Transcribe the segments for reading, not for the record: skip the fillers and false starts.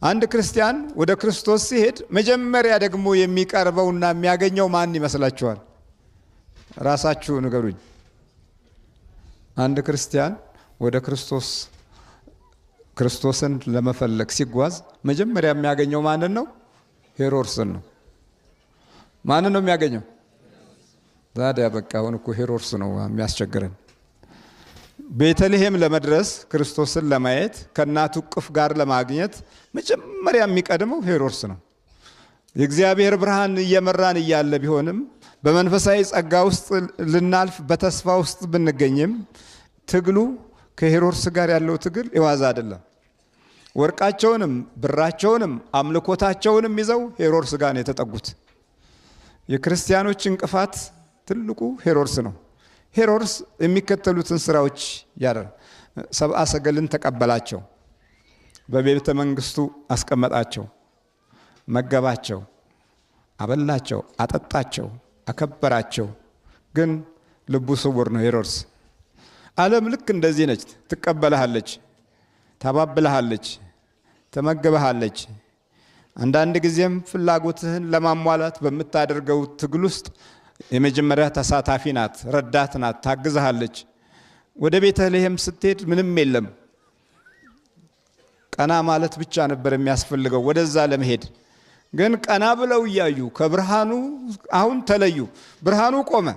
አንድ ክርስቲያን ወደ ክርስቶስ ሲሄድ መጀመሪያ ደግሞ የሚቀርበውና የሚያገኘው ማን ይመስላችኋል? ራሳችሁ ንገሩኝ። አንድ ክርስቲያን ወደ ክርስቶስ ክርስቶስን ለመፈለግ ሲጓዝ መጀመሪያ የሚያገኘው ማንን ነው? ሄሮድስን ነው። ማንን ነው የሚያገኘው? ታዲያ በቃ አሁን እኮ ሄሮድስ ነው የሚያስቸግረን። ቤተልሔም ለመድረስ ክርስቶስን ለማየት ከእናቱ እቅፍ ጋር ለማግኘት መጀመሪያ የሚቀድመው ሄሮድስ ነው። የእግዚአብሔር ብርሃን እየመራን እያለ ቢሆንም በመንፈሳዊ ጸጋ ውስጥ ልናልፍ በተስፋ ውስጥ ብንገኝም ትግሉ ከሄሮድስ ጋር ያለው ትግል የዋዛ አይደለም። ወርቃቸውንም ብራቸውንም አምልኮታቸውንም ይዘው ሄሮድስ ጋር ነው የተጠጉት። የክርስቲያኖች እንቅፋት ትልቁ ሄሮድስ ነው። ሄሮድስ የሚከተሉትን ስራዎች ያደር ሰብአ ሰገልን ተቀበላቸው፣ በቤተ መንግስቱ አስቀመጣቸው፣ መገባቸው፣ አበላቸው፣ አጠጣቸው፣ አከበራቸው። ግን ልቡ ስውር ነው ሄሮድስ። ዓለም ልክ እንደዚህ ነች። ትቀበልሃለች፣ ታባብልሃለች፣ ትመግብሃለች። አንዳንድ ጊዜም ፍላጎትህን ለማሟላት በምታደርገው ትግል ውስጥ የመጀመሪያ ተሳታፊ ናት፣ ረዳት ናት፣ ታግዝሃለች። ወደ ቤተልሔም ስትሄድ ምንም የለም። ቀና ማለት ብቻ ነበር የሚያስፈልገው ወደዛ ለመሄድ። ግን ቀና ብለው እያዩ ከብርሃኑ አሁን ተለዩ። ብርሃኑ ቆመ።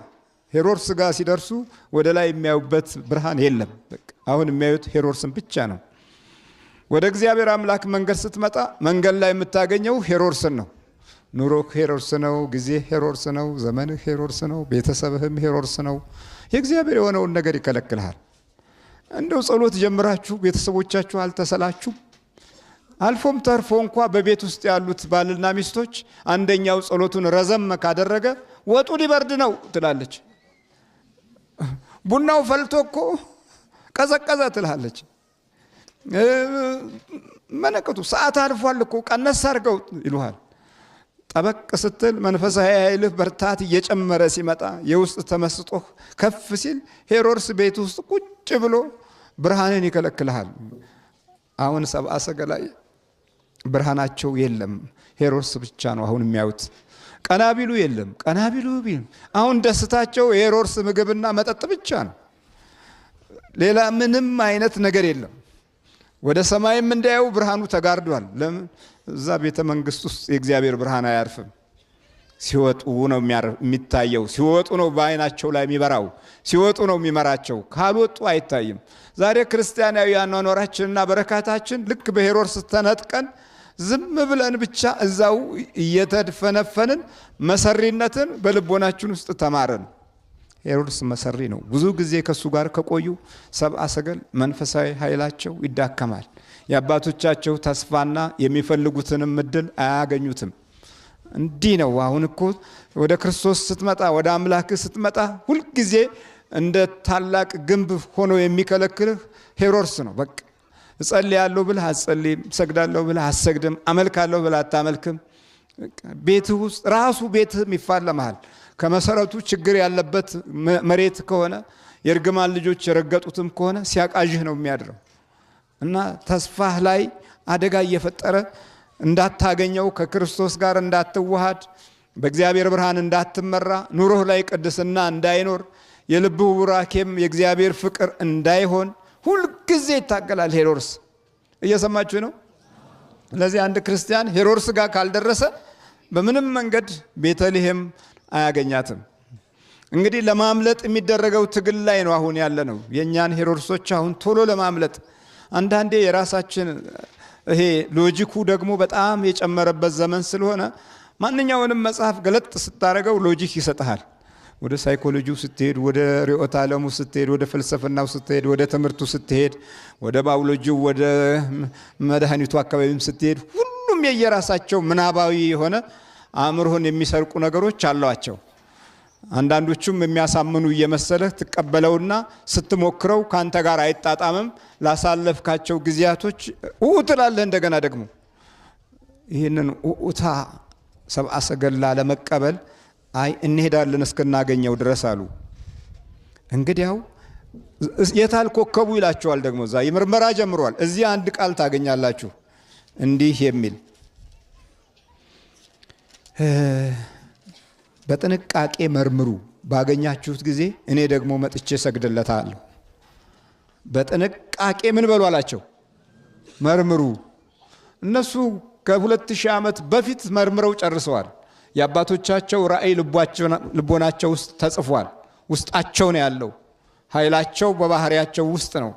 ሄሮድስ ጋር ሲደርሱ ወደ ላይ የሚያዩበት ብርሃን የለም። አሁን የሚያዩት ሄሮድስን ብቻ ነው። ወደ እግዚአብሔር አምላክ መንገድ ስትመጣ መንገድ ላይ የምታገኘው ሄሮድስን ነው። ኑሮ ሄሮድስ ነው። ጊዜ ሄሮድስ ነው። ዘመንህ ሄሮድስ ነው። ቤተሰብህም ሄሮድስ ነው። የእግዚአብሔር የሆነውን ነገር ይከለክልሃል። እንደው ጸሎት ጀምራችሁ ቤተሰቦቻችሁ አልተሰላችሁ? አልፎም ተርፎ እንኳ በቤት ውስጥ ያሉት ባልና ሚስቶች አንደኛው ጸሎቱን ረዘም ካደረገ ወጡ ሊበርድ ነው ትላለች። ቡናው ፈልቶ እኮ ቀዘቀዘ ትላለች። መነቅቱ ሰዓት አልፏል እኮ ቀነስ አድርገው ይሉሃል። ጠበቅ ስትል መንፈሳዊ ኃይልህ በርታት እየጨመረ ሲመጣ የውስጥ ተመስጦህ ከፍ ሲል ሄሮድስ ቤት ውስጥ ቁጭ ብሎ ብርሃንን ይከለክልሃል። አሁን ሰብአ ሰገላይ ብርሃናቸው የለም፣ ሄሮድስ ብቻ ነው አሁን የሚያዩት። ቀና ቢሉ የለም፣ ቀና ቢሉ ቢሉ አሁን ደስታቸው የሄሮድስ ምግብና መጠጥ ብቻ ነው። ሌላ ምንም አይነት ነገር የለም። ወደ ሰማይም እንዳያዩ ብርሃኑ ተጋርዷል። ለምን? እዛ ቤተ መንግስት ውስጥ የእግዚአብሔር ብርሃን አያርፍም። ሲወጡ ነው የሚታየው። ሲወጡ ነው በአይናቸው ላይ የሚበራው። ሲወጡ ነው የሚመራቸው። ካልወጡ አይታይም። ዛሬ ክርስቲያናዊ አኗኗራችንና በረካታችን ልክ በሄሮድስ ተነጥቀን ዝም ብለን ብቻ እዛው እየተድፈነፈንን መሰሪነትን በልቦናችን ውስጥ ተማረን። ሄሮድስ መሰሪ ነው። ብዙ ጊዜ ከሱ ጋር ከቆዩ ሰብአ ሰገል መንፈሳዊ ኃይላቸው ይዳከማል። የአባቶቻቸው ተስፋና የሚፈልጉትንም እድል አያገኙትም። እንዲህ ነው። አሁን እኮ ወደ ክርስቶስ ስትመጣ፣ ወደ አምላክህ ስትመጣ ሁልጊዜ እንደ ታላቅ ግንብ ሆኖ የሚከለክልህ ሄሮድስ ነው። በቃ እጸልያለሁ ብለህ አትጸልይም፣ እሰግዳለሁ ብለህ አትሰግድም፣ አመልካለሁ ብለህ አታመልክም። ቤትህ ውስጥ ራሱ ቤትህም ይፋለመሃል። ከመሰረቱ ችግር ያለበት መሬት ከሆነ የእርግማን ልጆች የረገጡትም ከሆነ ሲያቃዥህ ነው የሚያድረው እና ተስፋህ ላይ አደጋ እየፈጠረ እንዳታገኘው፣ ከክርስቶስ ጋር እንዳትዋሃድ፣ በእግዚአብሔር ብርሃን እንዳትመራ፣ ኑሮህ ላይ ቅድስና እንዳይኖር፣ የልብህ ቡራኬም የእግዚአብሔር ፍቅር እንዳይሆን ሁልጊዜ ይታገላል ሄሮድስ። እየሰማችሁ ነው። ስለዚህ አንድ ክርስቲያን ሄሮድስ ጋር ካልደረሰ በምንም መንገድ ቤተልሔም አያገኛትም። እንግዲህ ለማምለጥ የሚደረገው ትግል ላይ ነው አሁን ያለ ነው። የእኛን ሄሮድሶች አሁን ቶሎ ለማምለጥ አንዳንዴ የራሳችን ይሄ logic ኡ ደግሞ በጣም የጨመረበት ዘመን ስለሆነ ማንኛውንም መጽሐፍ ገለጥ ስታደርገው logic ይሰጥሃል። ወደ ሳይኮሎጂው ስትሄድ፣ ወደ ርዕዮተ ዓለሙ ስትሄድ፣ ወደ ፍልስፍናው ስትሄድ፣ ወደ ትምህርቱ ስትሄድ፣ ወደ ባዮሎጂው፣ ወደ መድኃኒቱ አካባቢም ስትሄድ ሁሉም የየራሳቸው ምናባዊ የሆነ አእምሮህን የሚሰርቁ ነገሮች አሏቸው። አንዳንዶቹም የሚያሳምኑ እየመሰለህ ትቀበለውና ስትሞክረው ከአንተ ጋር አይጣጣምም። ላሳለፍካቸው ጊዜያቶች ኡ ትላለህ። እንደገና ደግሞ ይህንን ኡኡታ ሰብአ ሰገል ላለመቀበል አይ እንሄዳለን እስክናገኘው ድረስ አሉ። እንግዲያው የታል ኮከቡ ይላቸዋል። ደግሞ እዛ የምርመራ ጀምሯል። እዚህ አንድ ቃል ታገኛላችሁ። እንዲህ የሚል በጥንቃቄ መርምሩ፣ ባገኛችሁት ጊዜ እኔ ደግሞ መጥቼ ሰግድለታለሁ። በጥንቃቄ ምን በሉ አላቸው? መርምሩ። እነሱ ከ2000 ዓመት በፊት መርምረው ጨርሰዋል። የአባቶቻቸው ራእይ ልቦናቸው ውስጥ ተጽፏል። ውስጣቸው ነው ያለው። ኃይላቸው በባህሪያቸው ውስጥ ነው።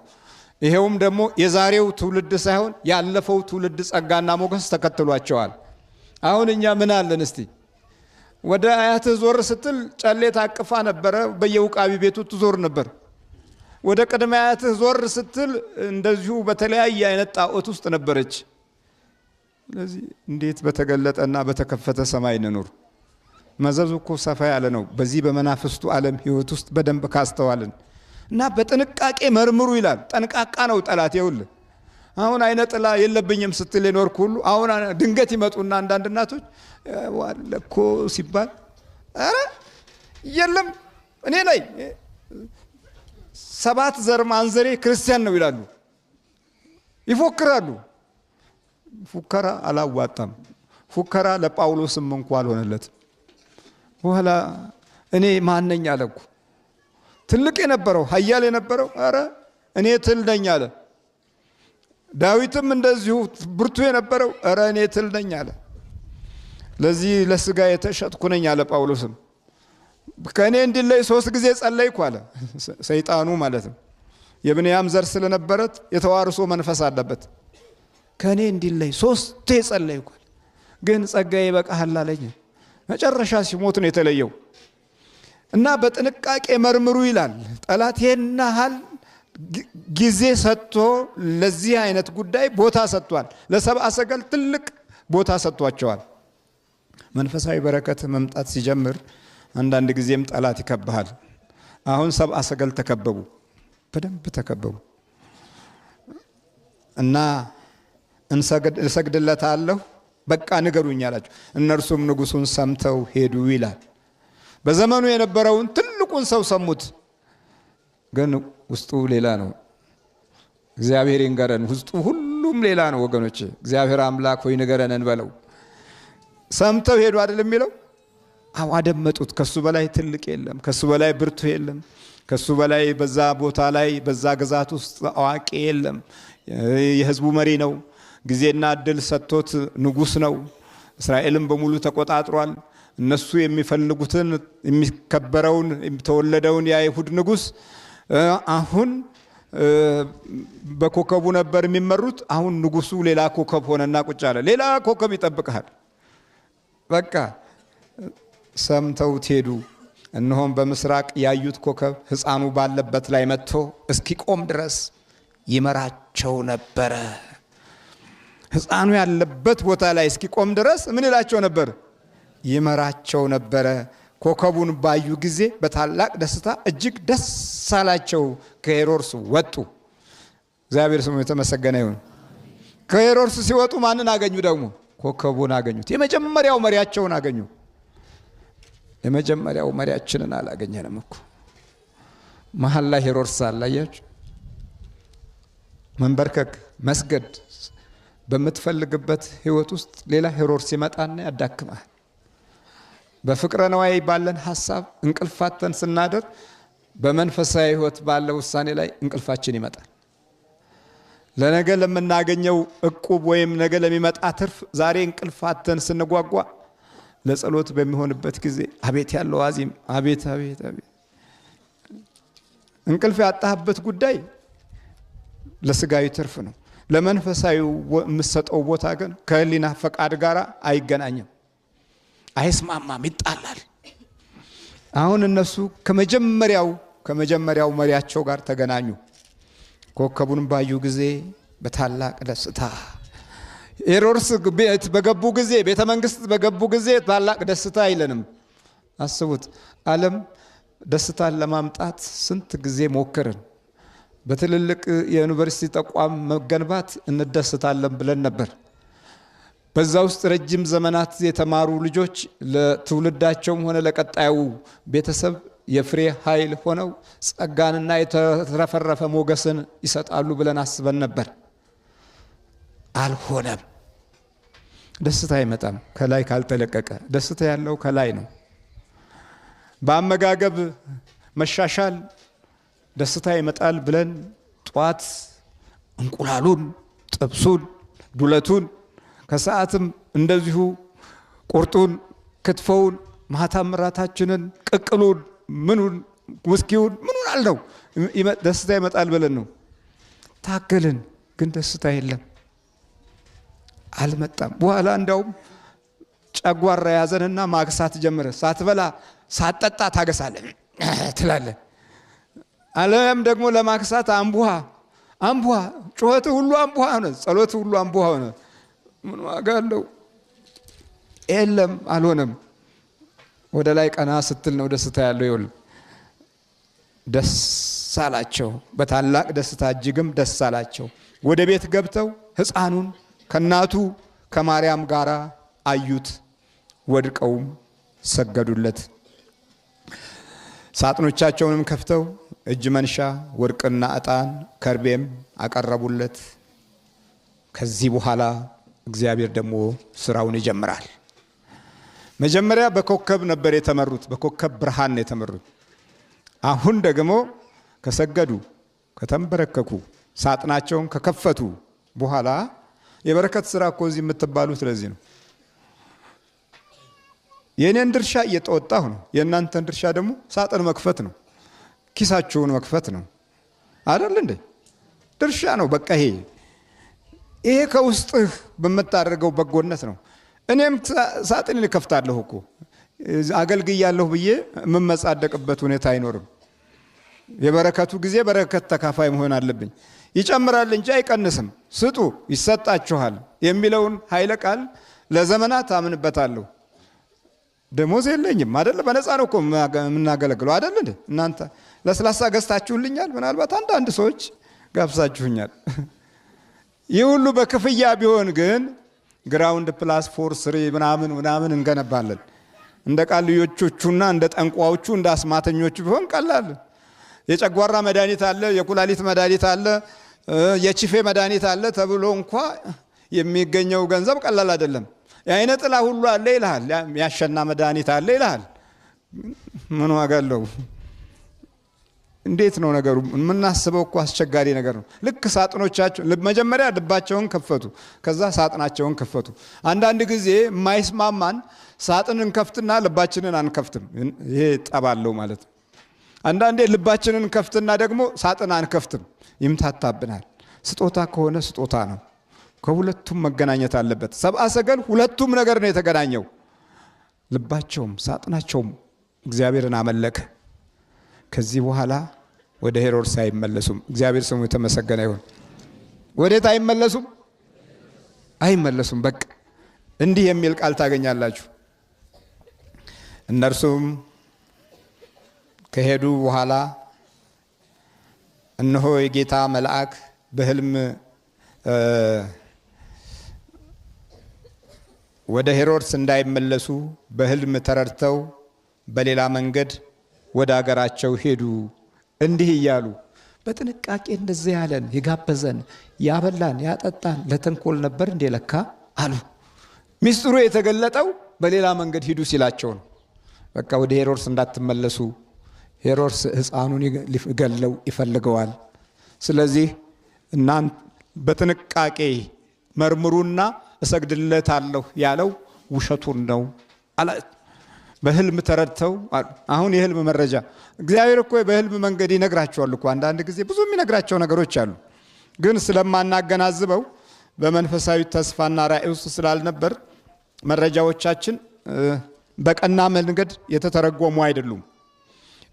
ይሄውም ደግሞ የዛሬው ትውልድ ሳይሆን ያለፈው ትውልድ ጸጋና ሞገስ ተከትሏቸዋል። አሁን እኛ ምን አለን እስቲ? ወደ አያትህ ዞር ስትል ጨሌ ታቅፋ ነበረ፣ በየውቃቢ ቤቱ ትዞር ነበር። ወደ ቅድመ አያትህ ዞር ስትል እንደዚሁ በተለያየ አይነት ጣዖት ውስጥ ነበረች። ስለዚህ እንዴት በተገለጠና በተከፈተ ሰማይ እንኑር? መዘዙ እኮ ሰፋ ያለ ነው። በዚህ በመናፍስቱ ዓለም ሕይወት ውስጥ በደንብ ካስተዋልን እና በጥንቃቄ መርምሩ ይላል። ጠንቃቃ ነው ጠላት። ይኸውልህ አሁን አይነ ጥላ የለብኝም ስትል የኖርክ ሁሉ አሁን ድንገት ይመጡና አንዳንድ እናቶች ዋለ እኮ ሲባል ኧረ የለም እኔ ላይ 7 ዘር ማንዘሬ ክርስቲያን ነው ይላሉ፣ ይፎክራሉ። ፉከራ አላዋጣም። ፉከራ ለጳውሎስም እንኳ አልሆነለትም። በኋላ እኔ ማነኝ አለ እኮ ትልቅ የነበረው ኃያል የነበረው ኧረ እኔ ትል ነኝ አለ። ዳዊትም እንደዚሁ ብርቱ የነበረው ኧረ እኔ ትል ነኝ አለ። ለዚህ ለስጋ የተሸጥኩ ነኝ አለ። ጳውሎስም ከእኔ እንዲለይ 3 ጊዜ ጸለይኩ አለ። ሰይጣኑ ማለት ነው። የብንያም ዘር ስለነበረት የተዋርሶ መንፈስ አለበት። ከእኔ እንዲለይ 3 ጸለይኩ አለ። ግን ጸጋዬ ይበቃሃል አለኝ። መጨረሻ ሲሞት ነው የተለየው። እና በጥንቃቄ መርምሩ ይላል። ጠላት ይሄን ያህል ጊዜ ሰጥቶ ለዚህ አይነት ጉዳይ ቦታ ሰጥቷል። ለሰብአ ሰገል ትልቅ ቦታ ሰጥቷቸዋል። መንፈሳዊ በረከት መምጣት ሲጀምር አንዳንድ ጊዜም ጠላት ይከብሃል። አሁን ሰብአ ሰገል ተከበቡ፣ በደንብ ተከበቡ። እና እሰግድለታለሁ በቃ ንገሩኝ አላቸው። እነርሱም ንጉሱን ሰምተው ሄዱ ይላል። በዘመኑ የነበረውን ትልቁን ሰው ሰሙት፣ ግን ውስጡ ሌላ ነው። እግዚአብሔር ይንገረን፣ ውስጡ ሁሉም ሌላ ነው ወገኖች። እግዚአብሔር አምላክ ሆይ ንገረን እንበለው። ሰምተው ሄዱ አይደል የሚለው? አዎ አደመጡት። ከሱ በላይ ትልቅ የለም፣ ከሱ በላይ ብርቱ የለም፣ ከሱ በላይ በዛ ቦታ ላይ በዛ ግዛት ውስጥ አዋቂ የለም። የህዝቡ መሪ ነው። ጊዜና እድል ሰጥቶት ንጉስ ነው። እስራኤልን በሙሉ ተቆጣጥሯል። እነሱ የሚፈልጉትን የሚከበረውን የተወለደውን የአይሁድ ንጉስ አሁን በኮከቡ ነበር የሚመሩት። አሁን ንጉሱ ሌላ ኮከብ ሆነና ቁጭ አለ። ሌላ ኮከብ ይጠብቅሃል። በቃ ሰምተውት ሄዱ። እነሆም በምስራቅ ያዩት ኮከብ ሕፃኑ ባለበት ላይ መጥቶ እስኪቆም ድረስ ይመራቸው ነበረ። ሕፃኑ ያለበት ቦታ ላይ እስኪቆም ድረስ ምን ይላቸው ነበር? ይመራቸው ነበረ። ኮከቡን ባዩ ጊዜ በታላቅ ደስታ እጅግ ደስ አላቸው። ከሄሮድስ ወጡ። እግዚአብሔር ስሙ የተመሰገነ ይሁን። ከሄሮድስ ሲወጡ ማንን አገኙ? ደግሞ ኮከቡን አገኙት። የመጀመሪያው መሪያቸውን አገኙ። የመጀመሪያው መሪያችንን አላገኘንም እኮ። መሀል ላይ ሄሮድስ አለ። አያችሁ፣ መንበርከክ መስገድ በምትፈልግበት ህይወት ውስጥ ሌላ ሄሮድስ ይመጣና ያዳክማል። በፍቅረ ነዋይ ባለን ሐሳብ እንቅልፋተን ስናደር በመንፈሳዊ ህይወት ባለ ውሳኔ ላይ እንቅልፋችን ይመጣል። ለነገ ለምናገኘው እቁብ ወይም ነገ ለሚመጣ ትርፍ ዛሬ እንቅልፋተን ስንጓጓ ለጸሎት በሚሆንበት ጊዜ አቤት ያለው አዚም አቤት አቤት አቤት። እንቅልፍ ያጣህበት ጉዳይ ለስጋዊ ትርፍ ነው። ለመንፈሳዊ የምትሰጠው ቦታ ግን ከህሊና ፈቃድ ጋር አይገናኝም፣ አይስማማም፣ ይጣላል። አሁን እነሱ ከመጀመሪያው መሪያቸው ጋር ተገናኙ። ኮከቡን ባዩ ጊዜ በታላቅ ደስታ ሄሮድስ ቤት በገቡ ጊዜ ቤተ መንግስት በገቡ ጊዜ ታላቅ ደስታ አይለንም። አስቡት፣ ዓለም ደስታን ለማምጣት ስንት ጊዜ ሞከርን። በትልልቅ የዩኒቨርሲቲ ተቋም መገንባት እንደሰታለን ብለን ነበር። በዛ ውስጥ ረጅም ዘመናት የተማሩ ልጆች ለትውልዳቸውም ሆነ ለቀጣዩ ቤተሰብ የፍሬ ኃይል ሆነው ጸጋንና የተረፈረፈ ሞገስን ይሰጣሉ ብለን አስበን ነበር። አልሆነም። ደስታ አይመጣም ከላይ ካልተለቀቀ። ደስታ ያለው ከላይ ነው። በአመጋገብ መሻሻል ደስታ ይመጣል ብለን ጧት እንቁላሉን፣ ጥብሱን፣ ዱለቱን ከሰዓትም እንደዚሁ ቁርጡን፣ ክትፎውን፣ ማታም እራታችንን ቅቅሉን፣ ምኑን፣ ውስኪውን ምኑን አልነው ደስታ ይመጣል ብለን ነው። ታገልን፣ ግን ደስታ የለም፣ አልመጣም። በኋላ እንዲያውም ጨጓራ ያዘንና ማግሳት ጀመረ። ሳትበላ ሳትጠጣ ታገሳለህ ትላለህ። አለም ደግሞ ለማግሳት አምቡሃ አምቡሃ፣ ጩኸት ሁሉ አምቡሃ ሆነ፣ ጸሎት ሁሉ አምቡሃ ሆነ። ምን ዋጋ አለው? የለም፣ አልሆነም። ወደ ላይ ቀና ስትል ነው ደስታ ያለው። ይኸውልህ ደስ አላቸው፣ በታላቅ ደስታ እጅግም ደስ አላቸው። ወደ ቤት ገብተው ሕፃኑን ከእናቱ ከማርያም ጋር አዩት፣ ወድቀውም ሰገዱለት። ሳጥኖቻቸውንም ከፍተው እጅ መንሻ ወርቅና ዕጣን ከርቤም አቀረቡለት። ከዚህ በኋላ እግዚአብሔር ደግሞ ስራውን ይጀምራል። መጀመሪያ በኮከብ ነበር የተመሩት፣ በኮከብ ብርሃን ነው የተመሩት። አሁን ደግሞ ከሰገዱ ከተንበረከኩ ሳጥናቸውን ከከፈቱ በኋላ የበረከት ስራ እኮ እዚህ የምትባሉት ለዚህ ነው። የእኔን ድርሻ እየተወጣሁ ነው። የእናንተን ድርሻ ደግሞ ሳጥን መክፈት ነው፣ ኪሳችሁን መክፈት ነው። አይደል እንዴ? ድርሻ ነው። በቃ ይሄ ከውስጥህ በምታደርገው በጎነት ነው። እኔም ሳጥን እከፍታለሁ እኮ አገልግያለሁ ብዬ የምመጻደቅበት ሁኔታ አይኖርም። የበረከቱ ጊዜ በረከት ተካፋይ መሆን አለብኝ። ይጨምራል እንጂ አይቀንስም። ስጡ ይሰጣችኋል የሚለውን ኃይለ ቃል ለዘመናት አምንበታለሁ። ደሞዝ የለኝም አይደለ? በነፃ ነው እኮ የምናገለግለው አይደል እንዴ? እናንተ ለስላሳ ገዝታችሁልኛል። ምናልባት አንዳንድ ሰዎች ጋብዛችሁኛል። ይህ ሁሉ በክፍያ ቢሆን ግን ground plus 4 3 ምናምን ምናምን እንገነባለን። እንደ ቃልዮቹና እንደ ጠንቋዎቹ እንደ አስማተኞቹ ቢሆን ቀላል። የጨጓራ መድኃኒት አለ፣ የኩላሊት መድኃኒት አለ፣ የቺፌ መድኃኒት አለ ተብሎ እንኳ የሚገኘው ገንዘብ ቀላል አይደለም። የአይነ ጥላ ሁሉ አለ ይልሃል፣ ያሸና መድኃኒት አለ ይልሃል። ምን ዋጋ አለው? እንዴት ነው ነገሩ? የምናስበው እኮ አስቸጋሪ ነገር ነው። ልክ ሳጥኖቻቸው መጀመሪያ ልባቸውን ከፈቱ፣ ከዛ ሳጥናቸውን ከፈቱ። አንዳንድ ጊዜ የማይስማማን ሳጥን እንከፍትና ልባችንን አንከፍትም። ይሄ ጠባለው ማለት ነው። አንዳንዴ ልባችንን ከፍትና ደግሞ ሳጥን አንከፍትም፣ ይምታታብናል። ስጦታ ከሆነ ስጦታ ነው። ከሁለቱም መገናኘት አለበት። ሰብአ ሰገል ሁለቱም ነገር ነው የተገናኘው። ልባቸውም ሳጥናቸውም እግዚአብሔርን አመለከ። ከዚህ በኋላ ወደ ሄሮድስ አይመለሱም። እግዚአብሔር ስሙ የተመሰገነ ይሁን። ወዴት አይመለሱም? አይመለሱም። በቃ እንዲህ የሚል ቃል ታገኛላችሁ። እነርሱም ከሄዱ በኋላ እነሆ የጌታ መልአክ በሕልም ወደ ሄሮድስ እንዳይመለሱ በሕልም ተረድተው በሌላ መንገድ ወደ አገራቸው ሄዱ። እንዲህ እያሉ በጥንቃቄ እንደዚህ ያለን የጋበዘን ያበላን ያጠጣን ለተንኮል ነበር እንዴ ለካ አሉ። ሚስጥሩ የተገለጠው በሌላ መንገድ ሂዱ ሲላቸው ነው። በቃ ወደ ሄሮድስ እንዳትመለሱ፣ ሄሮድስ ሕፃኑን ሊገለው ይፈልገዋል። ስለዚህ እናንተ በጥንቃቄ መርምሩና እሰግድለታለሁ ያለው ውሸቱን ነው አላ በህልም ተረድተው። አሁን የህልም መረጃ እግዚአብሔር እኮ በህልም መንገድ ይነግራቸዋል እኮ። አንዳንድ ጊዜ ብዙ የሚነግራቸው ነገሮች አሉ፣ ግን ስለማናገናዝበው በመንፈሳዊ ተስፋና ራእይ ውስጥ ስላልነበር መረጃዎቻችን በቀና መንገድ የተተረጎሙ አይደሉም።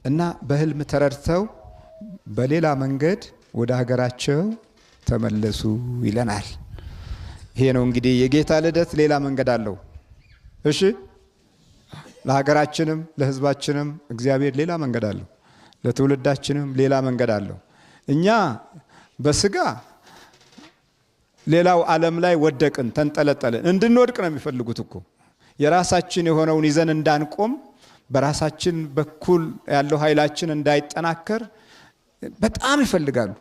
እና በህልም ተረድተው በሌላ መንገድ ወደ ሀገራቸው ተመለሱ ይለናል። ይሄ ነው እንግዲህ የጌታ ልደት ሌላ መንገድ አለው። እሺ፣ ለሀገራችንም ለሕዝባችንም እግዚአብሔር ሌላ መንገድ አለው። ለትውልዳችንም ሌላ መንገድ አለው። እኛ በስጋ ሌላው ዓለም ላይ ወደቅን፣ ተንጠለጠልን። እንድንወድቅ ነው የሚፈልጉት እኮ። የራሳችን የሆነውን ይዘን እንዳንቆም፣ በራሳችን በኩል ያለው ኃይላችን እንዳይጠናከር በጣም ይፈልጋሉ።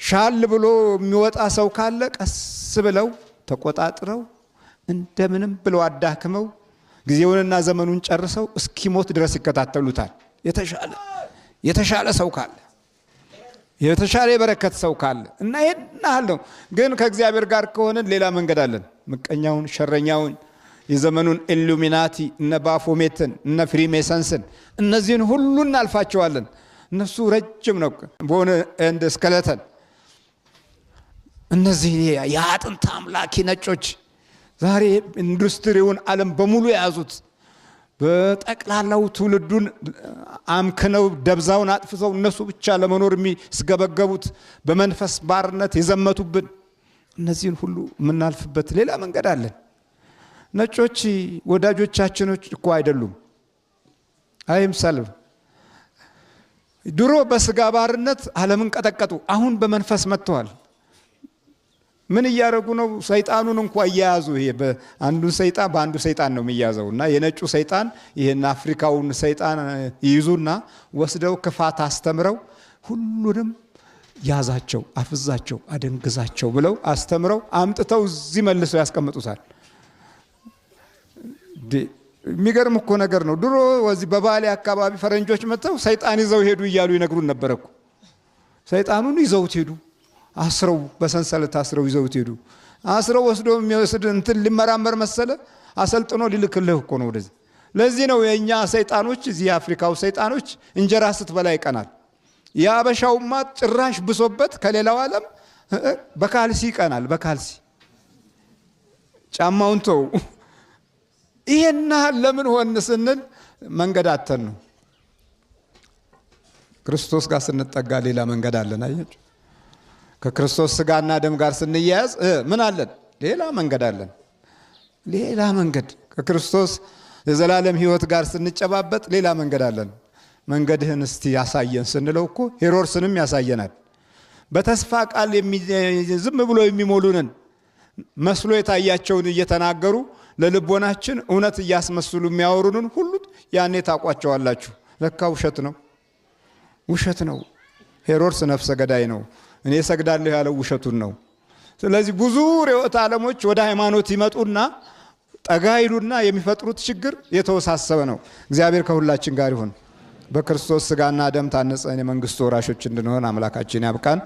ሻል ብሎ የሚወጣ ሰው ካለ ቀስ ብለው ተቆጣጥረው እንደምንም ብለው አዳክመው ጊዜውንና ዘመኑን ጨርሰው እስኪሞት ድረስ ይከታተሉታል። የተሻለ ሰው ካለ፣ የተሻለ የበረከት ሰው ካለ እና ይሄን ያህል ነው። ግን ከእግዚአብሔር ጋር ከሆነን ሌላ መንገድ አለን። ምቀኛውን፣ ሸረኛውን፣ የዘመኑን ኢሉሚናቲ፣ እነ ባፎሜትን፣ እነ ፍሪሜሰንስን እነዚህን ሁሉ እናልፋቸዋለን። እነሱ ረጅም ነው bone and skeleton። እነዚህ የአጥንት አምላኪ ነጮች ዛሬ ኢንዱስትሪውን ዓለም በሙሉ የያዙት፣ በጠቅላላው ትውልዱን አምክነው ደብዛውን አጥፍተው እነሱ ብቻ ለመኖር የሚስገበገቡት፣ በመንፈስ ባርነት የዘመቱብን፣ እነዚህን ሁሉ የምናልፍበት ሌላ መንገድ አለን። ነጮች ወዳጆቻችን እኮ አይደሉም። አይምሰልም። ድሮ በስጋ ባርነት ዓለምን ቀጠቀጡ። አሁን በመንፈስ መጥተዋል። ምን እያደረጉ ነው? ሰይጣኑን እንኳ እየያዙ፣ ይሄ አንዱን ሰይጣን በአንዱ ሰይጣን ነው የሚያዘው እና የነጩ ሰይጣን ይሄን አፍሪካውን ሰይጣን ይይዙና ወስደው ክፋት አስተምረው ሁሉንም ያዛቸው፣ አፍዛቸው፣ አደንግዛቸው ብለው አስተምረው አምጥተው እዚህ መልሰው ያስቀምጡታል። የሚገርም እኮ ነገር ነው። ድሮ እዚህ በባሌ አካባቢ ፈረንጆች መጥተው ሰይጣን ይዘው ሄዱ እያሉ ይነግሩን ነበር እኮ። ሰይጣኑን ይዘውት ሄዱ። አስረው፣ በሰንሰለት አስረው ይዘውት ሄዱ። አስረው ወስዶ የሚወስድ እንትን ሊመራመር መሰለ፣ አሰልጥኖ ሊልክልህ እኮ ነው ወደዚህ። ለዚህ ነው የእኛ ሰይጣኖች፣ እዚህ የአፍሪካው ሰይጣኖች እንጀራ ስትበላ ይቀናል። የአበሻውማ ጭራሽ ብሶበት ከሌላው ዓለም በካልሲ ይቀናል። በካልሲ ጫማውን ተው። ይሄን ለምን ሆን ስንል መንገድ አተን ነው። ክርስቶስ ጋር ስንጠጋ ሌላ መንገድ አለን። አያችሁ፣ ከክርስቶስ ስጋና ደም ጋር ስንያያዝ ምን አለን? ሌላ መንገድ አለን። ሌላ መንገድ፣ ከክርስቶስ የዘላለም ሕይወት ጋር ስንጨባበጥ ሌላ መንገድ አለን። መንገድህን እስቲ ያሳየን ስንለው እኮ ሄሮድስንም ያሳየናል። በተስፋ ቃል ዝም ብሎ የሚሞሉንን፣ መስሎ የታያቸውን እየተናገሩ ለልቦናችን እውነት እያስመስሉ የሚያወሩንን ሁሉ ያኔ ታውቋቸዋላችሁ። ለካ ውሸት ነው፣ ውሸት ነው። ሄሮድስ ነፍሰ ገዳይ ነው። እኔ ሰግዳለሁ ያለው ውሸቱን ነው። ስለዚህ ብዙ ርዕዮተ ዓለሞች ወደ ሃይማኖት ይመጡና ጠጋ ይሉና የሚፈጥሩት ችግር የተወሳሰበ ነው። እግዚአብሔር ከሁላችን ጋር ይሁን። በክርስቶስ ስጋና ደም ታንጸን የመንግስቱ ወራሾች እንድንሆን አምላካችን ያብቃን።